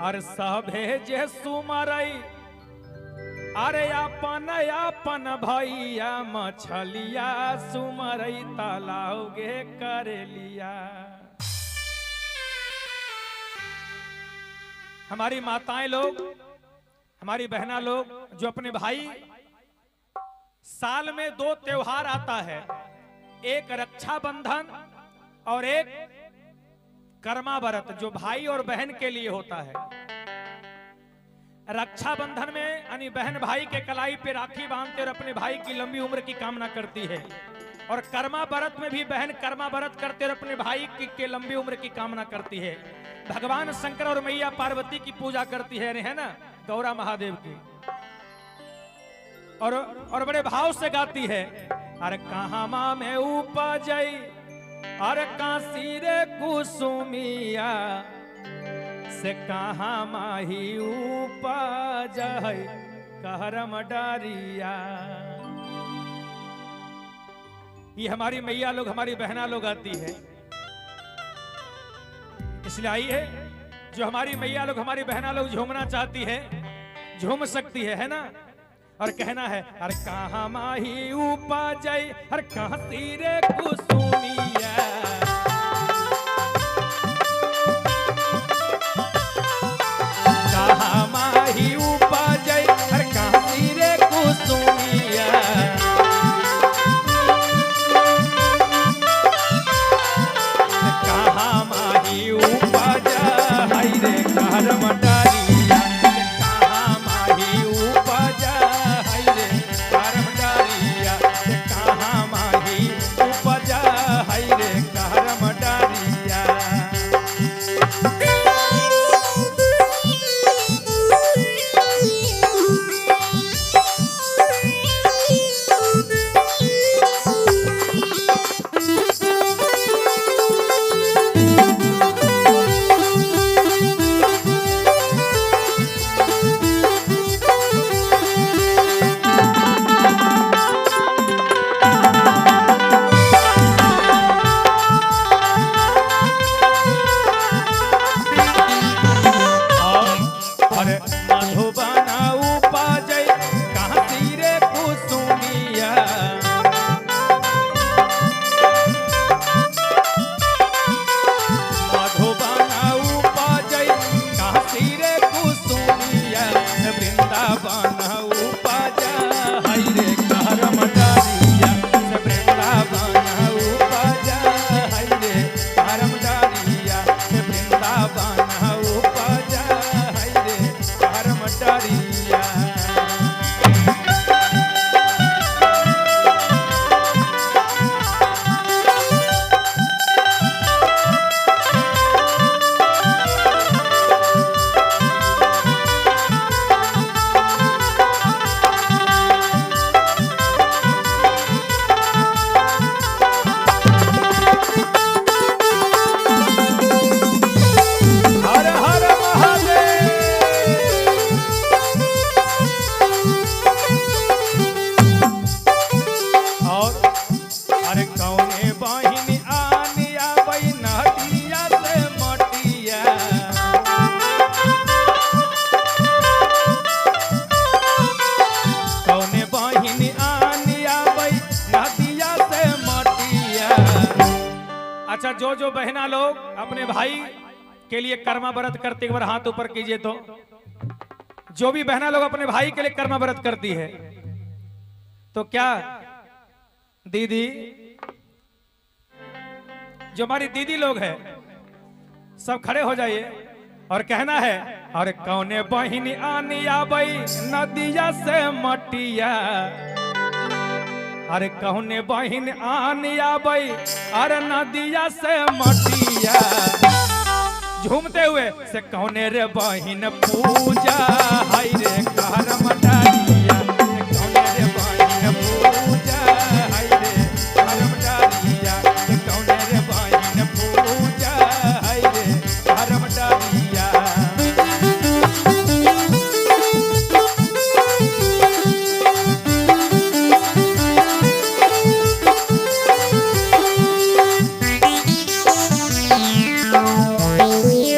अरे सभे जे सुमरई अरे अपन अपन भैया मछलिया सुमरई तालाब गे करेलिया। हमारी माताएं लोग, हमारी बहना लोग जो अपने भाई, साल में 2 त्योहार आता है, एक रक्षाबंधन और एक कर्मा व्रत, जो भाई और बहन के लिए होता है। रक्षाबंधन में यानी बहन भाई के कलाई पे राखी बांधते और अपने भाई की लंबी उम्र की कामना करती है, और कर्मा व्रत में भी बहन कर्मा व्रत करते और अपने भाई के लंबी उम्र की कामना करती है। भगवान शंकर और मैया पार्वती की पूजा करती है ना, गौरा महादेव की, और बड़े भाव से गाती है। अरे कहाँ माँ में उपजई अरे काशी रे कुसुमिया से कहाँ माही उपजई कहरम डारिया। ये हमारी मैया लोग, हमारी बहना लोग आती है, इसलिए आई है। जो हमारी मैया लोग, हमारी बहना लोग झूमना चाहती है, झूम सकती है ना। और कहना है अरे कहाँ माही उपजई अरे काशी रे कुसुमिया, कहाँ माही उपजई अरे काशी रे कुसुमिया, कहाँ माही उपजई रे करम डारिया, कहाँ माही उपजई रे करम डारिया, कहाँ माही उपजई रे करम डारिया। अरे मधुबना उपजई काशी रे कुसुमिया, मधुबना उपजई काशी रे कुसुमिया, वृंदावन उपजई रे करम डारिया, वृंदावन उपजई रे करम डारिया, वृंदावन उपजई रे करम डारिया। हर हर महादेव। और अरे कौने बहिनी आनिया बई नदिया से मटिया, कौने बहिनी आनिया बई नदिया से मटिया। अच्छा, जो जो बहना लोग अपने भाई के लिए कर्मा व्रत करते, एक बार हाथ ऊपर कीजिए। तो जो भी बहना लोग अपने भाई के लिए कर्मा व्रत करती है, तो क्या दीदी, जो हमारी दीदी लोग हैं, सब खड़े हो जाइए और कहना है अरे कौने बहिनी आनिया बई नदिया से मटिया, अरे कौने बहिन आनिया बई अरे नदिया से मटिया, झूमते हुए से कौने रे बहिन पूजा हाय रे करम डारिया, से कौने रे बहिन पूजा हाय रे करम डारिया, से कौने रे बहिन पूजा हाय रे करम डारिया।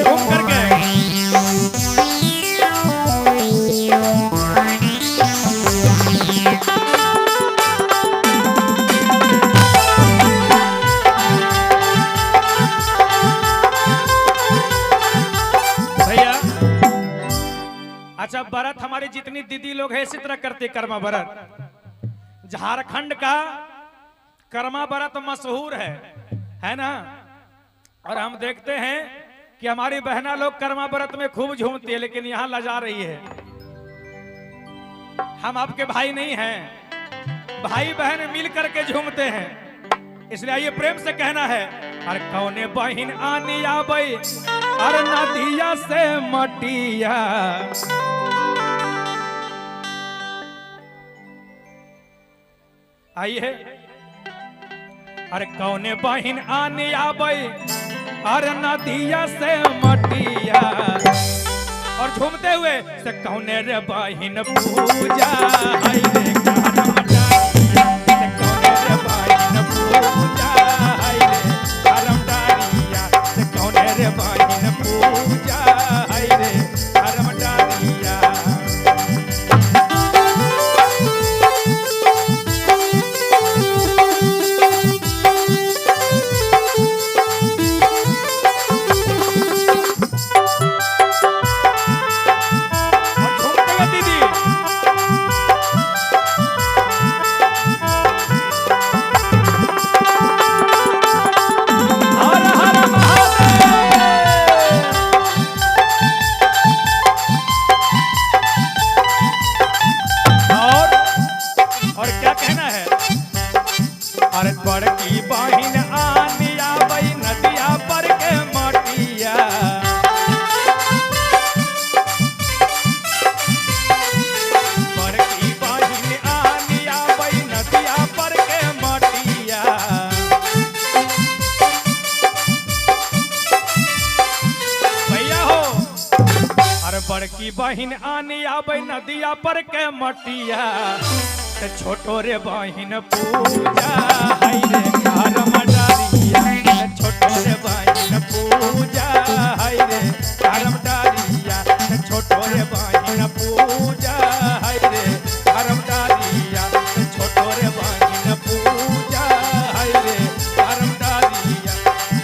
झूम करके। अच्छा व्रत हमारी जितनी दीदी लोग है इसी तरह करते कर्मा व्रत। झारखंड का कर्मा व्रत मशहूर है ना? और हम देखते हैं कि हमारी बहना लोग कर्मा व्रत में खूब झूमती है, लेकिन यहाँ लजा रही है। हम आपके भाई नहीं हैं, भाई बहन मिल करके झूमते हैं। इसलिए आइए प्रेम से कहना है, अरे कौने बहिन आनी आबई अरे नदिया से मटिया। आइए, अरे कौने बहिन आनी आबई अरे नदिया से मटिया। और झूमते हुए से कौने रे बहिन पूजा हाय रे करम डारिया, से कौने रे बहिन पूजा हाय रे करम डारिया, से कौने रे बहिन पूजा हाय रे करम डारिया। और झूमते हुए दीदी, हर हर महादेव। और क्या कहना है, अरे बड़की बहिन आनी आबई नदिया पर के मटिया। बड़की बहिन आनी आबई नदिया पर के मटिया। भैया हो, अरे बड़की बहिन आनी आबई नदिया पर के मटिया, ते छोटो रे बहिन पूजा हाय रे करम डारिया, ते छोटो रे बहिन पूजा हाय रे करम डारिया, ते छोटो रे बहिन पूजा हाय रे करम डारिया, ते छोटो रे बहिन पूजा हाय रे करम डारिया,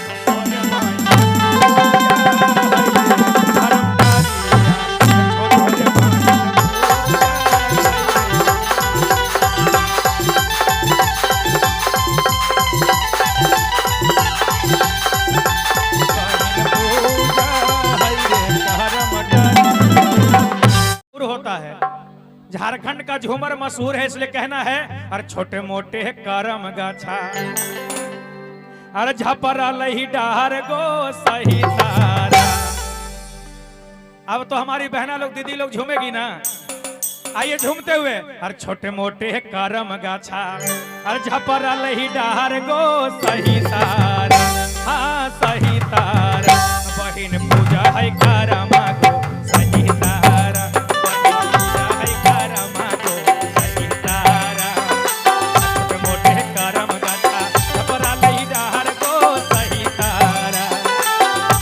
छोटो रे बहिन पूजा हाय रे करम डारिया, ते छोटो रे बहिन पूजा हाय रे। होता है झारखंड का झूमर मशहूर है, इसलिए कहना है, अरे छोटे मोटे करम गाछा अरे झपरा लही डार गो सही तारा। अब तो हमारी बहना लोग दीदी लोग झूमेगी ना, आइए झूमते हुए, अरे छोटे मोटे करम गाछा अरे झपरा लही डार गो सही तारा, हाँ सही तारा, बहिन पूजा है करमा गो सही तारा, बहिन पूजा है करमा गो सही तारा। छोटे मोटे करम गाछा झपरा लही डार गो सही तारा,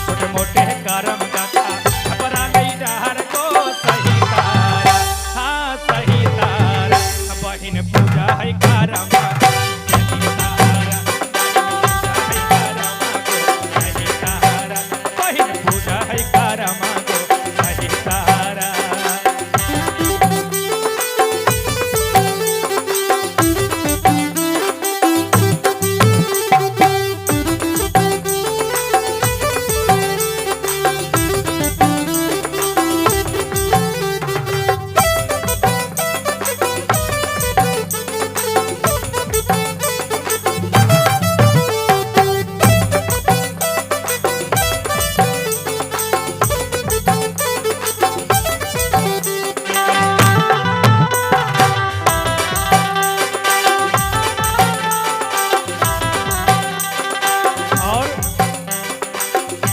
छोटे मोटे करम गाछा झपरा लही डार गो सही तारा, हाँ सही तारा, बहिन पूजा है करमा सही तारा, बहिन पूजा है करमा गो सही तारा, बहिन पूजा है करमा गो सही तारा। और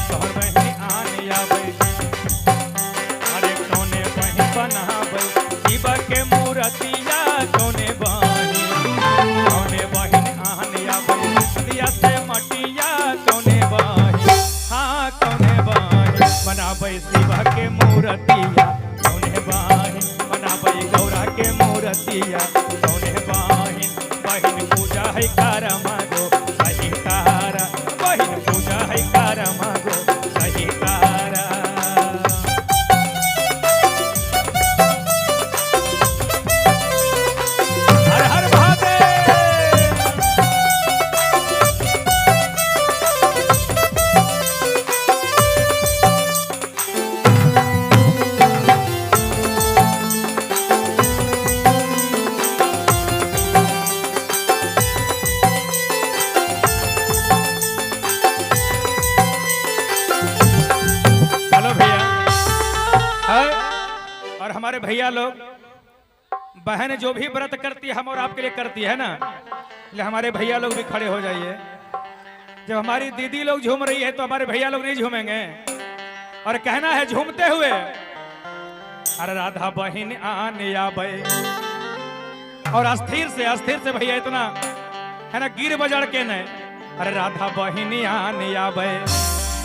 तोहर बहिन आने आबै, अरे कौने बहिन बनाबै शिव के मूर्तिया, कौने बहिन, कौने बहिन आने आबै नदिया से मटिया, कौने बहिन, हाँ कौने बहिन बनाबै शिव के मूर्तिया, कौने बहिन बनाबै गौरा के मूर्तिया, कौने बहिन, बहिन पूजा है करमा गो सही तारा, बहिन पूजा है करमा गो सही तारा। और हमारे भैया लोग, बहन जो भी व्रत करती है हम और आपके लिए करती है ना, इसलिए हमारे भैया लोग भी खड़े हो जाइए। जब हमारी दीदी लोग झूम रही है तो हमारे भैया लोग नहीं झूमेंगे। और कहना है झूमते हुए, अरे राधा बहिन आने आबे। और अस्थिर से भैया, इतना है ना, गिर बजड़ के नहीं। अरे राधा बहिन आने आबे,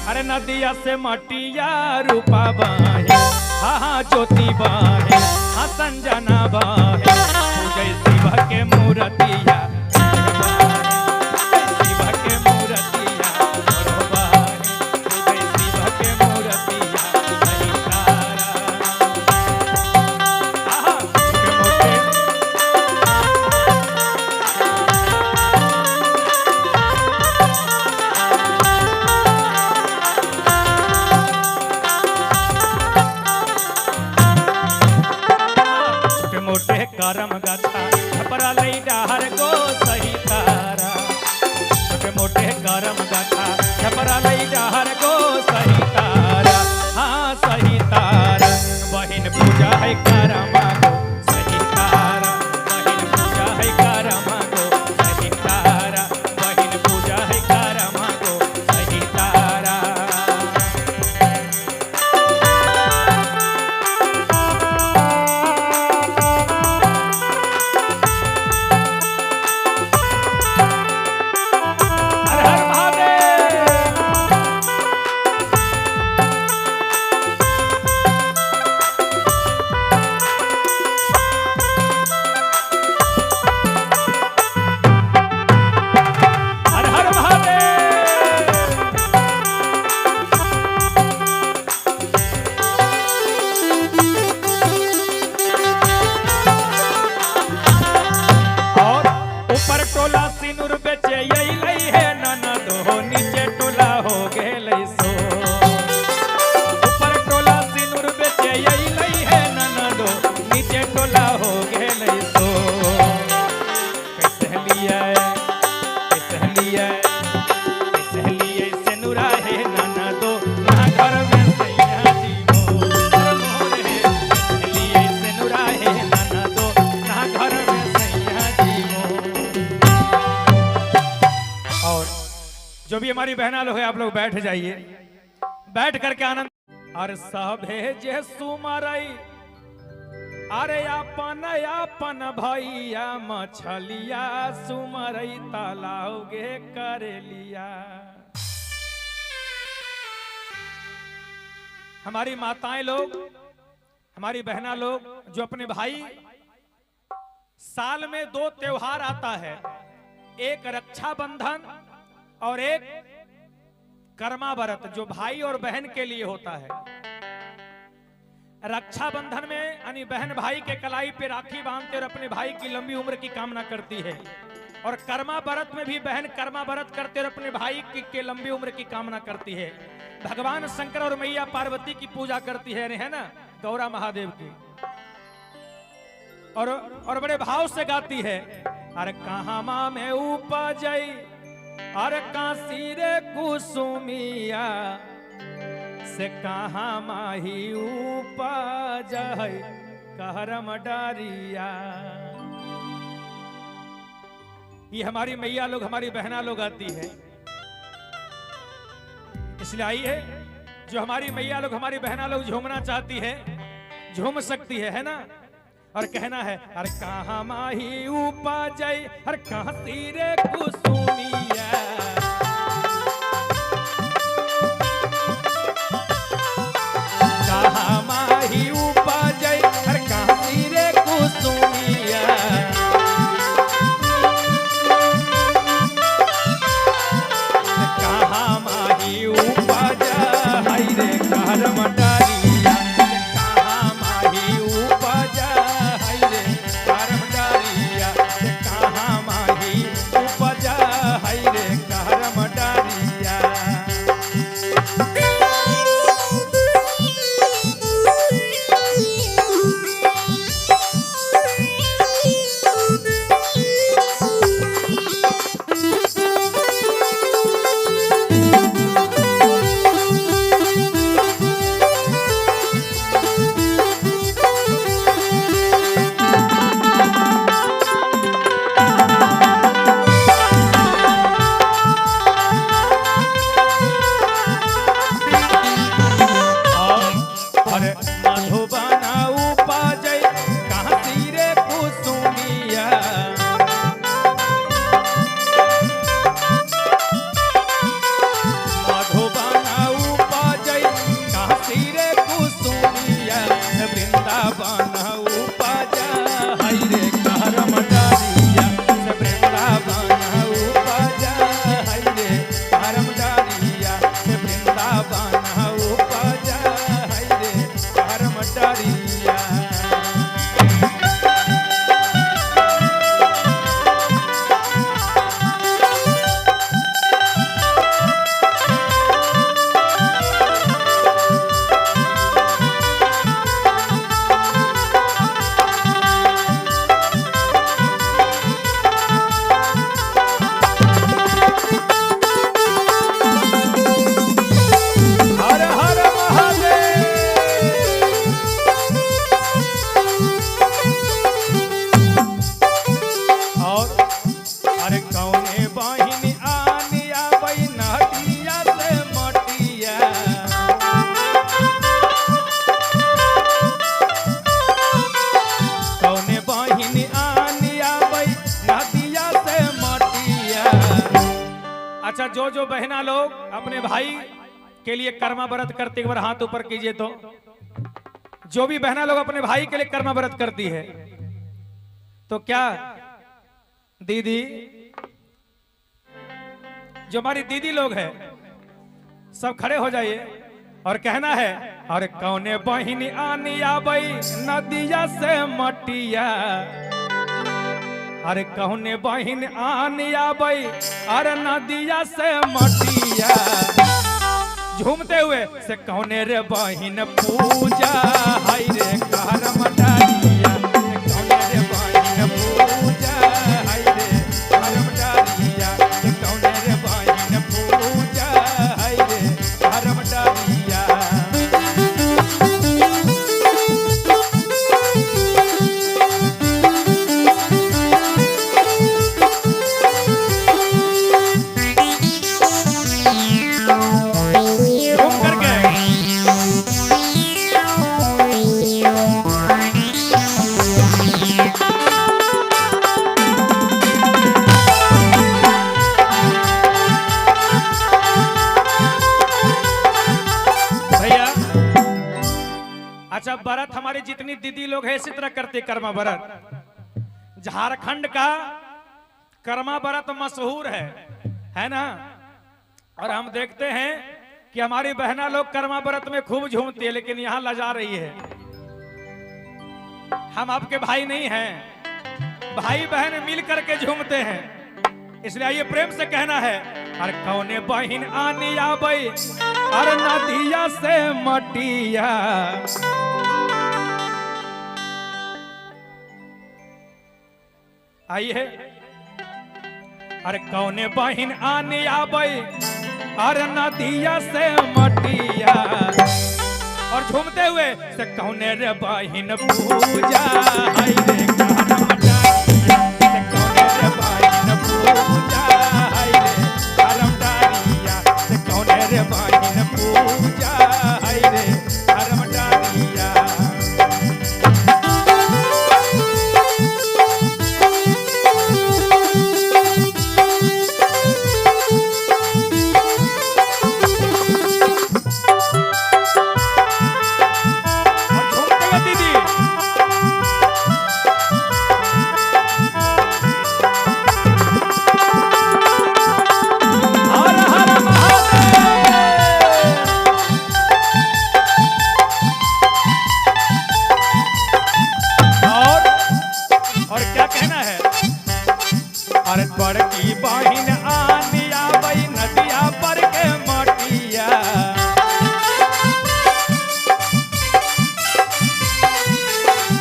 अरे नदिया से मटिया रूपा बाहे, हाँ हाँ ज्योति बाहे, हाँ संजना बाहे, पूजै शिव के मूर्तिया, शिव के मूर्तिया मोरो बाहे, पूजै शिव के मूर्तिया सही तारा। आहा, छोटे मोटे छोटे मोटे करम गाथा छपरा लई डाहर गो सही तारा। छोटे मोटे करम गाथा छपरा लई डाहर गो सही तारा, हाँ सही तारा। बहिन पूजा है करमा गो सही तारा, बहिन पूजा है करमा गो सही तारा, बहिन पूजा है करमा गो सही तारा। हर हर महादेव। हर हर महादेव। और ऊपर टोला सिनुर बेचे अइलै है ननद हो, नीचे टोला हो गेलै सो। ऊपर टोला सिनुर बेचे अइलै है ननद हो, नीचे टोला हो गेलै सो। कैसे लिया, कैसे लिया, कैसे लिया सिनुरा है ननदो, ना घर में सैया जी मोर मोर है। कैसे लिया सिनुरा है ननदो, ना घर में सैया जी मोर। और जो भी हमारी बहना लोग है, आप लोग बैठ जाइए, बैठ करके आनंद। और सभे जे सुमरई, अरे अपन अपन भैया मछलिया सुमरई तालाब गे करेलिया। हमारी माताएं लोग, हमारी बहना लोग, जो अपने भाई, साल में 2 त्योहार आता है, एक रक्षाबंधन और एक कर्मा व्रत, जो भाई और बहन के लिए होता है। रक्षाबंधन में यानी बहन भाई के कलाई पे राखी बांधते और अपने भाई की लंबी उम्र की कामना करती है। और कर्मा व्रत में भी बहन कर्मा व्रत करते और अपने भाई के लंबी उम्र की कामना करती है। भगवान शंकर और मैया पार्वती की पूजा करती है ना, गौरा महादेव की, और बड़े भाव से गाती है। अरे कहाँ माँ में उपजई, अरे काशी रे कुसुमिया से, कहाँ माही उपजई कहरम डारिया। ये हमारी मैया लोग, हमारी बहना लोग आती है, इसलिए आई है। जो हमारी मैया लोग, हमारी बहना लोग झूमना चाहती है, झूम सकती है ना। और कहना है, अरे कहाँ माही उपजई, अरे कहाँ रे कुसुमिया, कहाँ माही उपजई, अरे कहाँ रे कुसुमिया, कहाँ माही उपजई रे करम डारिया, कहाँ माही उपजई रे करम डारिया, कहाँ माही उपजई रे मधुबन उपजै काशी रे कुसुमिया। मधुबन उपजै काशी रे कुसुमिया, वृंदावन उपजा है रे करम डारिया, वृंदावन उपजा है रे करम डारिया, वृंदावन उपजा है रे करम डारिया। हर हर महादेव। और अरे कौने बहिनी आनी आबै नदिया से मटिया, कौने बहिनी आनी आबै नदिया से मटिया। अच्छा, जो जो बहना लोग अपने भाई के लिए कर्मा व्रत करते, एक बार हाथ ऊपर कीजिए तो। जो भी बहना लोग अपने भाई के लिए कर्मा व्रत करती है, तो क्या दीदी, जो हमारी दीदी लोग हैं, सब खड़े हो जाइए और कहना है, अरे कौने बहिनी आनी आबै नदिया से मटिया, अरे कौने बहिन आनी आबै अरे नदिया से मटिया, झूमते हुए से कौने रे बहिन पूजा हाय रे करम डारिया, से कौने रे बहिन पूजा हाय रे करम डारिया, से कौने रे बहिन पूजा हाय रे करम डारिया। झूम करके भैया। अच्छा, व्रत हमारी जितनी दीदी लोग हैं इसी तरह करते कर्मा व्रत। झारखंड का कर्मा व्रत मशहूर है ना? और हम देखते हैं कि हमारी बहना लोग कर्मा व्रत में खूब झूमती है, लेकिन यहाँ लजा रही है। हम आपके भाई नहीं हैं, भाई बहन मिल करके झूमते हैं, इसलिए आइए प्रेम से कहना है, अरे कौने बहिन आनी आबै अरे नदिया से मटिया, आइए, अरे कौने बहिन आनी आबै अरे नदिया से मटिया, और झूमते हुए से कौने रे बहिन पूजा हाय रे करम डारिया, से कौने रे बहिन पूजा हाय रे करम डारिया, से कौने रे बहिन पूजा हाय रे करम डारिया। और झूमते हुए दीदी, हर हर महादेव। और क्या कहना है, अरे बड़की बहिन आनी आबै नदिया पर के मटिया,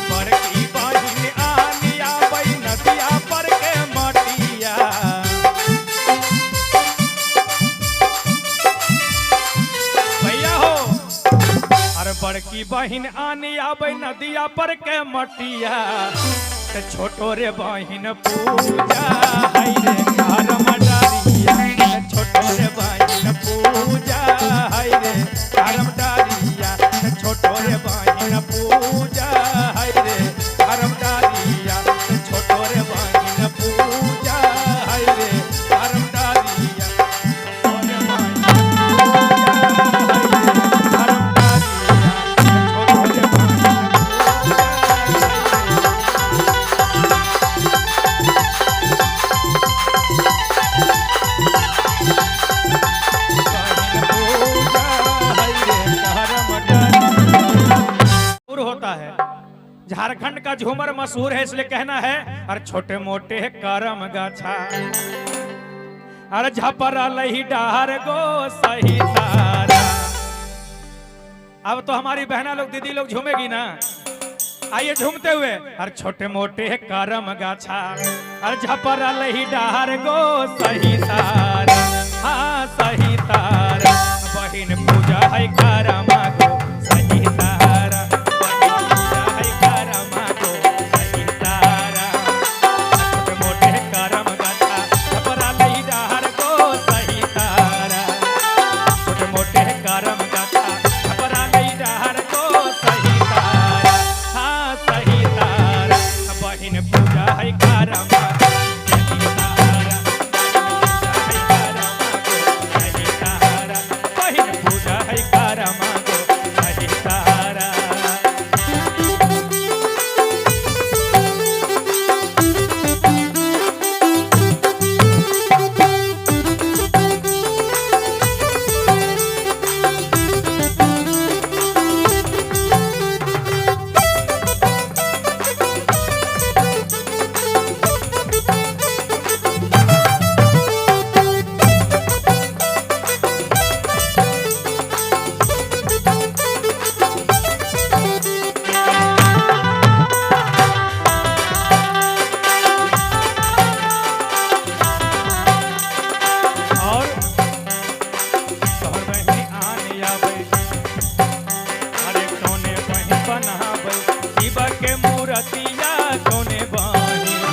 बड़की बहिन आनी आबै नदिया पर के मटिया, भैया हो, अरे बड़की बहिन आनी आबै नदिया पर के मटिया, ते छोटो रे बहिन पूजा हाय रे करम डारिया, ते छोटो रे बहिन पूजा हाय रे करम डारिया, ते छोटो रे बहिन। होता है। झारखंड का झूमर मशहूर है, इसलिए कहना है अरे छोटे मोटे करम गाछा अरे झपरा लही डार गो सही तारा। अब तो हमारी बहना लोग दीदी लोग झूमेगी ना, आइए झूमते हुए। अरे छोटे मोटे करम गाछा अरे झपरा लही डार गो सही तारा, हाँ सही तारा। बहिन पूजा है करमा गो सही तारा, बहिन पूजा है करमा गो सही तारा। छोटे मोटे करम गाछा झपरा लही डार गो सही तारा, छोटे मोटे करम गाछा झपरा लही डार गो सही तारा, हाँ सही तारा। बहिन पूजा है करमा गो सही तारा, बहिन पूजा है करमा गो सही तारा। और तोहर बहिन आन आबै, अरे कौने बहिन बनाबै शिव के मूर्तिया, कौने बहिन,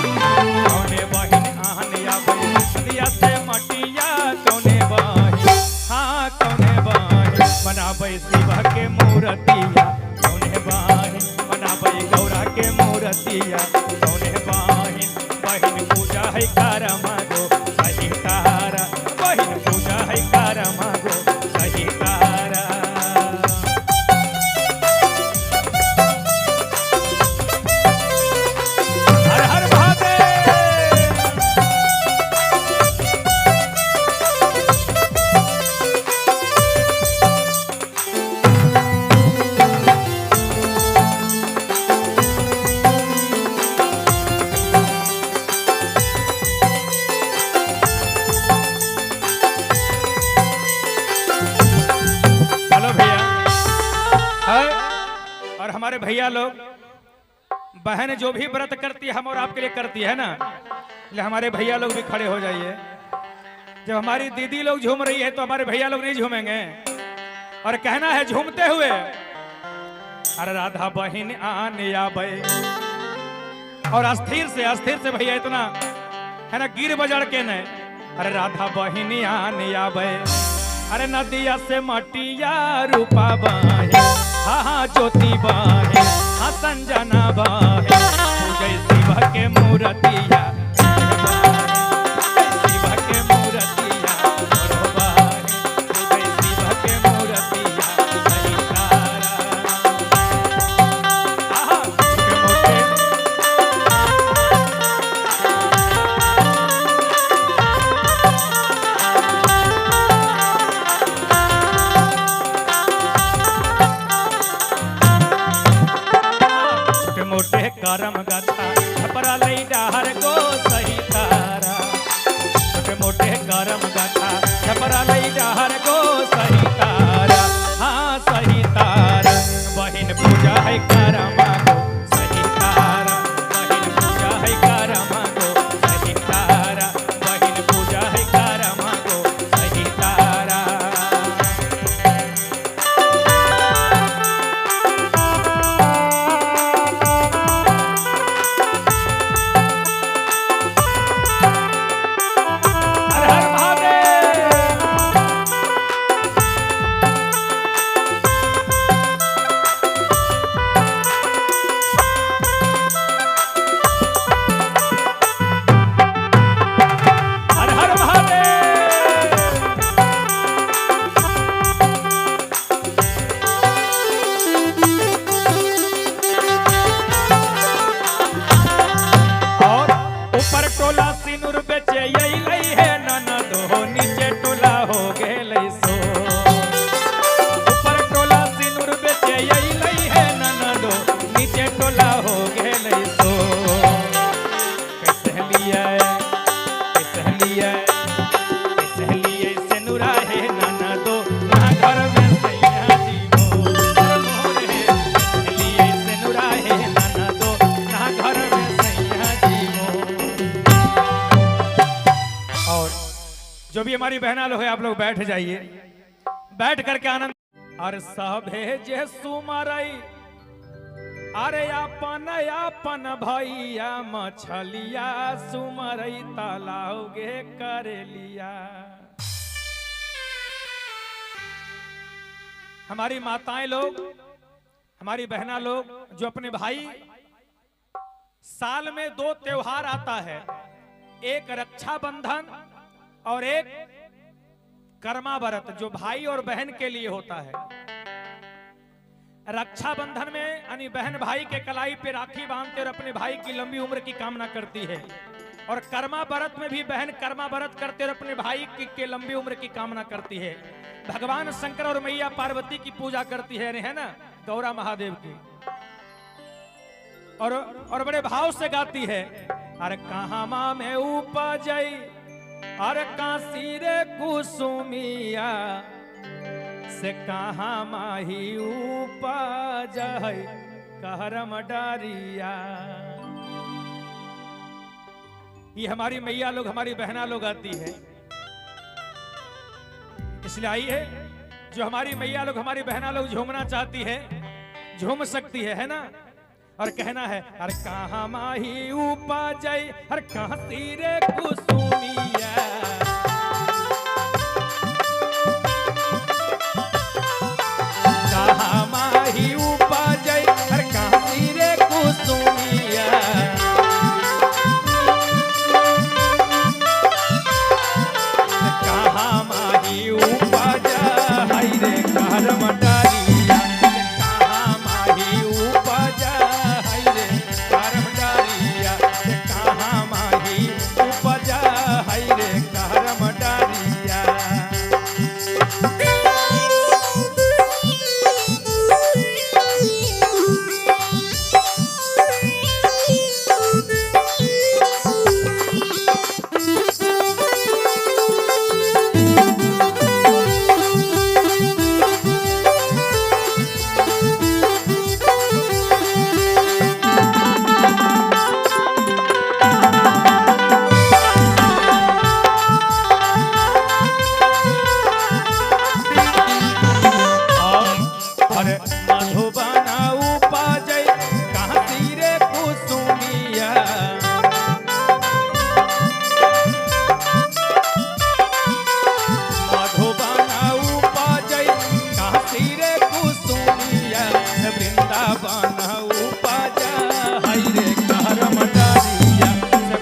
कौने बहिन आन आबै नदिया से मटिया, कौने बहिन, हाँ कौने बहिन बनाबै शिव के मूर्तिया, कौने बहिन बनाबै गौरा के मूर्तिया, कौने बहिन। बहिन पूजा है करमा गो सही तारा, बहिन पूजा है करमा गो सही तारा। हर हर महादेव। हेलो भैया है, और हमारे भैया लोग, बहन जो भी व्रत करती है हम और आपके लिए करती है ना, इसलिए हमारे भैया लोग भी खड़े हो जाइए। जब हमारी दीदी लोग झूम रही है तो हमारे भैया लोग नहीं झूमेंगे। और कहना है झूमते हुए, अरे राधा बहिन आने आबै, और अस्थिर से भैया इतना है ना, गिर बजड़ के नहीं। अरे राधा बहिन आने आबै, अरे नदिया से मटिया रूपा बाहे, हाँ हाँ ज्योति बाहे, हाँ संजना बाहे, पूजै शिव के मूर्तिया, शिव के मूर्तिया मोरो बाहे, पूजै शिव के मूर्तिया सही तारा। आहा छोटे मोटे छोटे मोटे करम गाथा छपरा लई डाहर गो सही तारा, छोटे मोटे करम गाथा छपरा लई डाहर गो सही तारा, हाँ सही तारा। बहिन पूजा है करमा गो सही तारा, बहिन पूजा है करमा गो सही तारा, बहिन पूजा है करमा गो सही तारा। हर हर महादेव। जो भी हमारी बहना लोग है, आप लोग बैठ जाइए, बैठ करके आनंद। अरे सभे जे सुमरई, अरे अपन अपन भैया मछलिया सुमरई तालाब गे करेलिया। हमारी माताएं लोग, हमारी बहना लोग, जो अपने भाई, साल में 2 त्योहार आता है, एक रक्षाबंधन और एक कर्मा व्रत, जो भाई और बहन के लिए होता है। रक्षाबंधन में यानी बहन भाई के कलाई पे राखी बांधते और अपने भाई की लंबी उम्र की कामना करती है, और कर्मा व्रत में भी बहन कर्मा व्रत करते और अपने भाई के लंबी उम्र की कामना करती है। भगवान शंकर और मैया पार्वती की पूजा करती है ना, गौरा महादेव की, और बड़े भाव से गाती है। अरे कहाँ माँ में उपजई, अरे काशी रे कुसुमिया से कहाँ माही उपजई कहरम डारिया। ये हमारी मैया लोग, हमारी बहना लोग आती है, इसलिए आई है। जो हमारी मैया लोग, हमारी बहना लोग झूमना चाहती है, झूम सकती है ना। और कहना है, अरे कहाँ माही उपजई, अरे कहाँ रे कुसुमिया, कहाँ माही उपजई, अरे कहाँ रे कुसुमिया, कहाँ माही उपजई रे करम डारिया, कहाँ माही उपजई रे करम डारिया, कहाँ माही उपजई रे करम डारिया। अरे मधुबना उपजई कहाँ रे कुसुमिया, मधुबना उपजई कहाँ रे कुसुमिया, वृंदावन उपजई रे करम डारिया,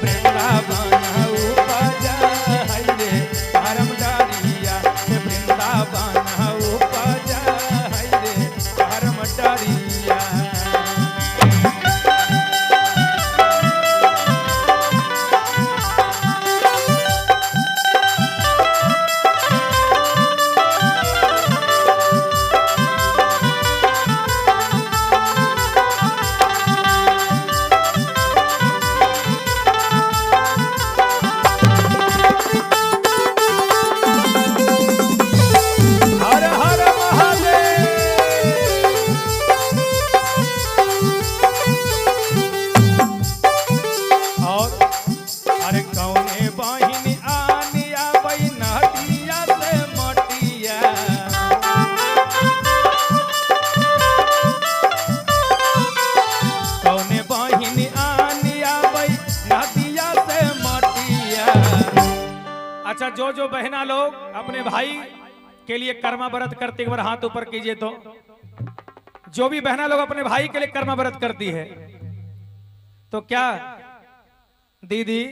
वृंदावन उपजई रे करम डारिया, वृंदावन उपजई रे करम डारिया। हर हर महादेव। और अरे कौने बहिनी आनिया नदिया से मटिया, कौने बहिनी आनिया नदिया से मटिया। अच्छा, जो जो बहना लोग अपने भाई के लिए कर्मा व्रत करती, एक बार हाथ ऊपर कीजिए। तो जो भी बहना लोग अपने भाई के लिए कर्मा व्रत करती है, तो क्या दीदी,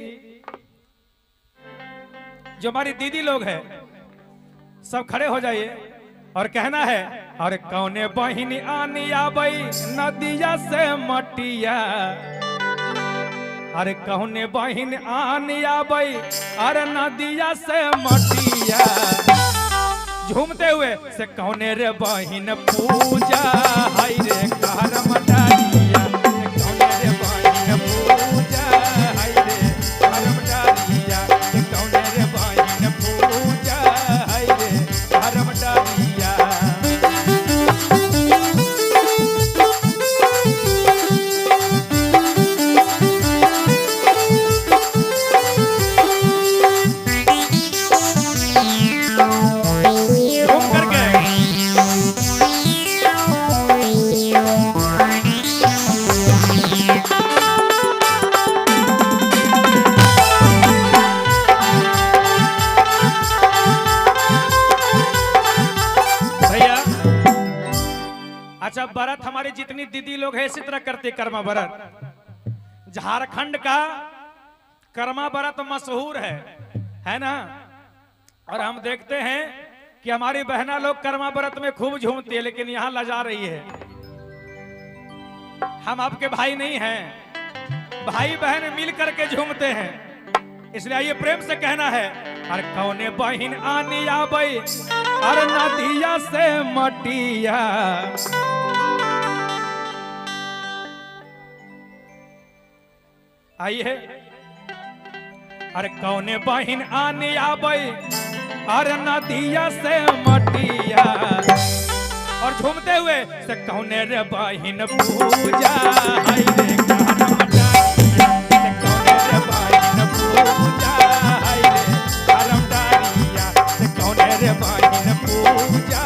जो हमारी दीदी लोग हैं, सब खड़े हो जाइए और कहना है, अरे कौने बहिनी आनिया नदिया से मटिया, अरे कौने बहिन आनिया अरे नदिया से मटिया, झूमते हुए से कौने रे बहिन पूजा हाय रे करम डारिया, कौने रे बहिन पूजा हाय रे करम डारिया, कौने रे बहिन पूजा हाय रे करम डारिया। जितनी दीदी लोग है इसी तरह करते कर्मा व्रत। झारखंड का कर्मा व्रत मशहूर है ना? और हम देखते हैं कि हमारी बहना लोग कर्मा व्रत में खूब झूमती है, लेकिन यहां लजा रही है। हम आपके भाई नहीं हैं, भाई बहन मिल करके झूमते हैं। इसलिए आइए प्रेम से कहना है, अरे कौने बहिन आनी आबै अरे नदिया से मटिया। आइए, अरे कौने बहिन आनी आबै अरे नदिया से मटिया। और झूमते हुए से कौने रे बहिन पूजा हाय रे करम डारिया, से कौने रे बहिन पूजा हाय रे करम डारिया, से कौने रे बहिन पूजा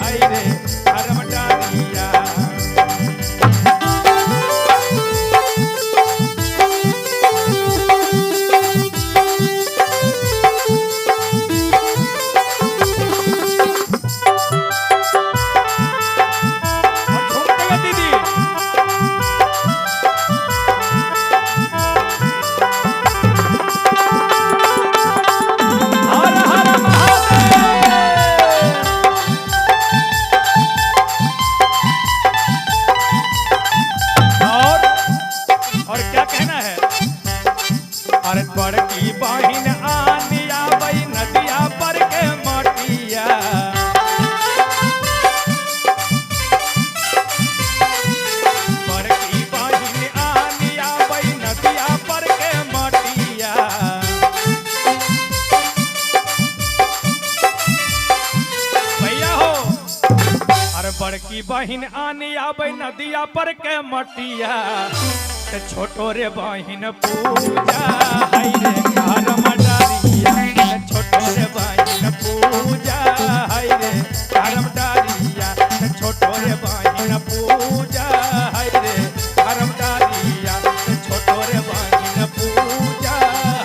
हाय रे करम डारिया। और झूमते हुए दीदी, हर हर महादेव। और क्या कहना है, अरे बड़की बहिन आनी आबै नदिया पर के मटिया। बड़की बहिन आनी आबै नदिया पर के मटिया। भैया हो, अरे बड़की बहिन आनी आबै नदिया पर के मटिया, ते छोटो रे बहिन पूजा हाय रे करम डारिया, ते छोटो रे बहिन पूजा हाय रे करम डारिया, ते छोटो रे बहिन पूजा हाय रे करम डारिया, ते छोटो रे बहिन पूजा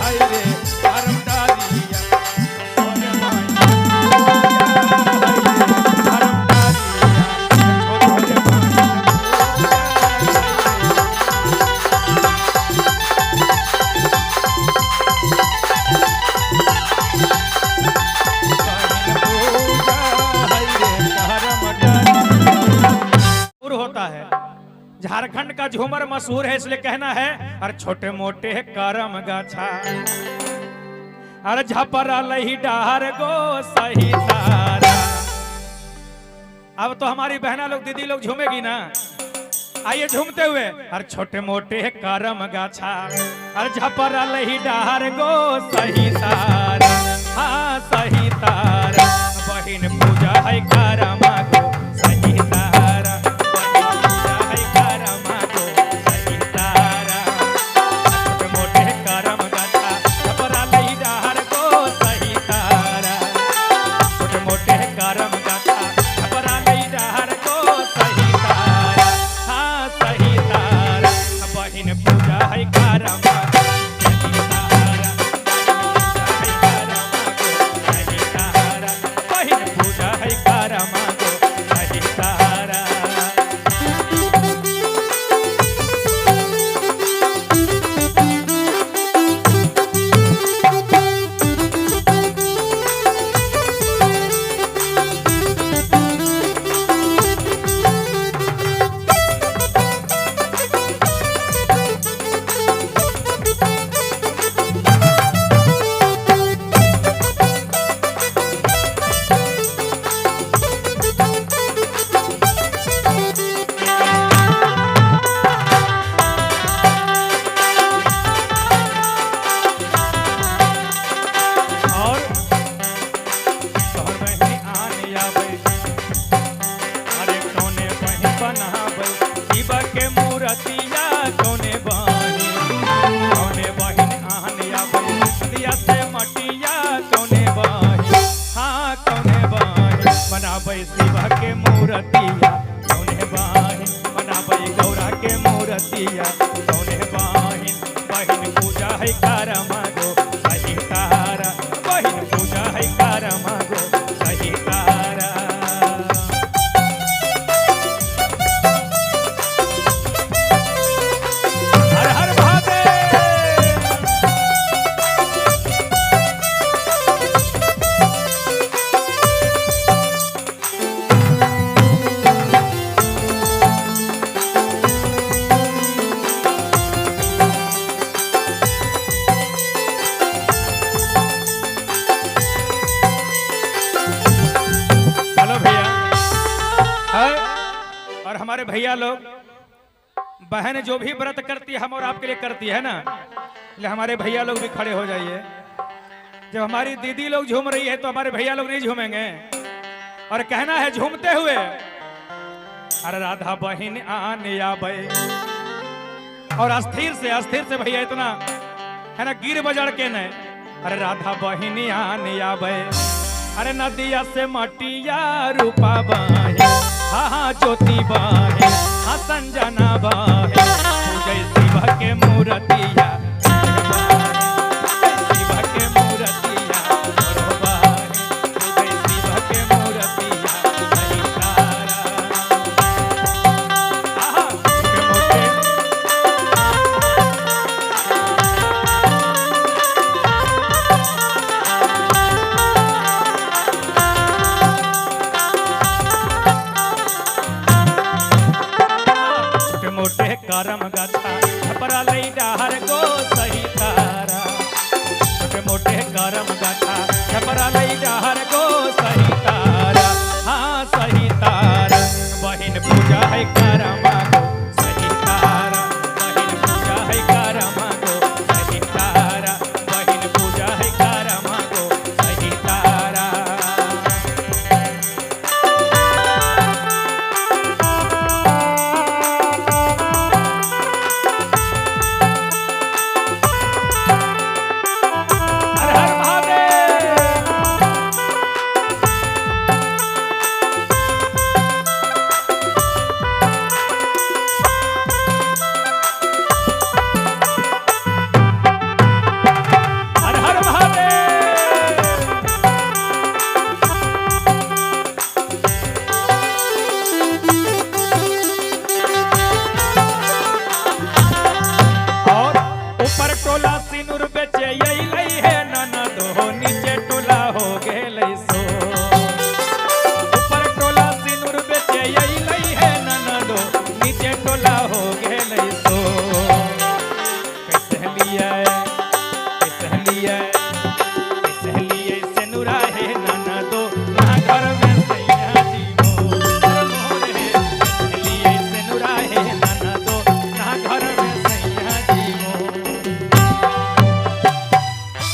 हाय रे करम डारिया, छोटो रे बहिन पूजा हाय रे करम डारिया, ते छोटो रे बहिन पूजा हाय रे। होता है झारखंड का झूमर मशहूर है, इसलिए कहना है, अरे छोटे मोटे करम गाछा अरे झपरा लही डार गो सही तारा। अब तो हमारी बहना लोग दीदी लोग झूमेगी ना, आइए झूमते हुए, अरे छोटे मोटे करम गाछा अरे झपरा लही डार गो सही तारा, हाँ सही तारा, बहिन पूजा है करमा गो सही तारा, बहिन पूजा है करमा गो सही तारा। छोटे मोटे करम गाछा झपरा लही डार गो सही तारा, छोटे मोटे करम गाछा झपरा लही डार गो सही तारा, हाँ सही तारा, बहिन पूजा है करमा गो सही तारा, बहिन पूजा है करमा गो सही तारा, बहिन पूजा है करमा गो सही तारा। और तोहर बहिन आने आबै अरे कौने बहिन बनाबै शिव के मूर्तिया, कौने बहिन, कौने बहिन आने आबै नदिया से मटिया, कौने बहिन, हाँ कौने बहिन बनाबै शिव के मूर्तिया, कौने बहिन बनाबै गौरा के मूर्तिया, कौने बहिन, बहिन पूजा है करमा गो सही तारा, बहिन पूजा है करमा गो सही तारा। भैया लोग, बहन जो भी व्रत करती है हम और आपके लिए करती है ना, इसलिए हमारे भैया लोग भी खड़े हो जाइए। जब हमारी दीदी लोग झूम रही है तो हमारे भैया लोग नहीं झूमेंगे। और कहना है झूमते हुए, अरे राधा बहिन आने आबे। और अस्थिर से भैया, इतना है ना गिर बजड़ के नहीं। अरे राधा बहिन आने आबे, अरे नदिया से मटिया रूपा बाहे, हाँ हाँ ज्योति बाहे, हाँ संजना बाहे, पूजय शिव के मूर्तिया, शिव के मूर्तिया बाहे, पूजय शिव के मूर्तिया सही तारा। आहा, के मोटे छोटे मोटे करम गाथा छपरा लई डाहर गो सही तारा। छोटे मोटे करम गाथा छपरा लई डाहर गो सही तारा, हाँ सही तारा। बहिन पूजा है करमा गो सही तारा, बहिन पूजा है करमा गो सही तारा, बहिन पूजा है करमा गो सही तारा। हर हर महादेव। हर हर महादेव। और ऊपर टोला सिनुर बेचे अइलै है ननद हो, नीचे टोला हो गेलै सो। ऊपर टोला सिनुर बेचे अइलै है ननद हो, नीचे टोला हो गेलै सो। कैसे लियै, कैसे लियै, कैसे लियै सिनुरा हे ननदो, ना घर में सैया जी मोर हे। कैसे लियै सिनुरा हे ननदो, ना घर में सैया जी मोर।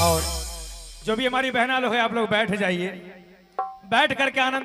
और जो भी हमारी बहना लोग है, आप लोग बैठ जाइए, बैठ करके आनंद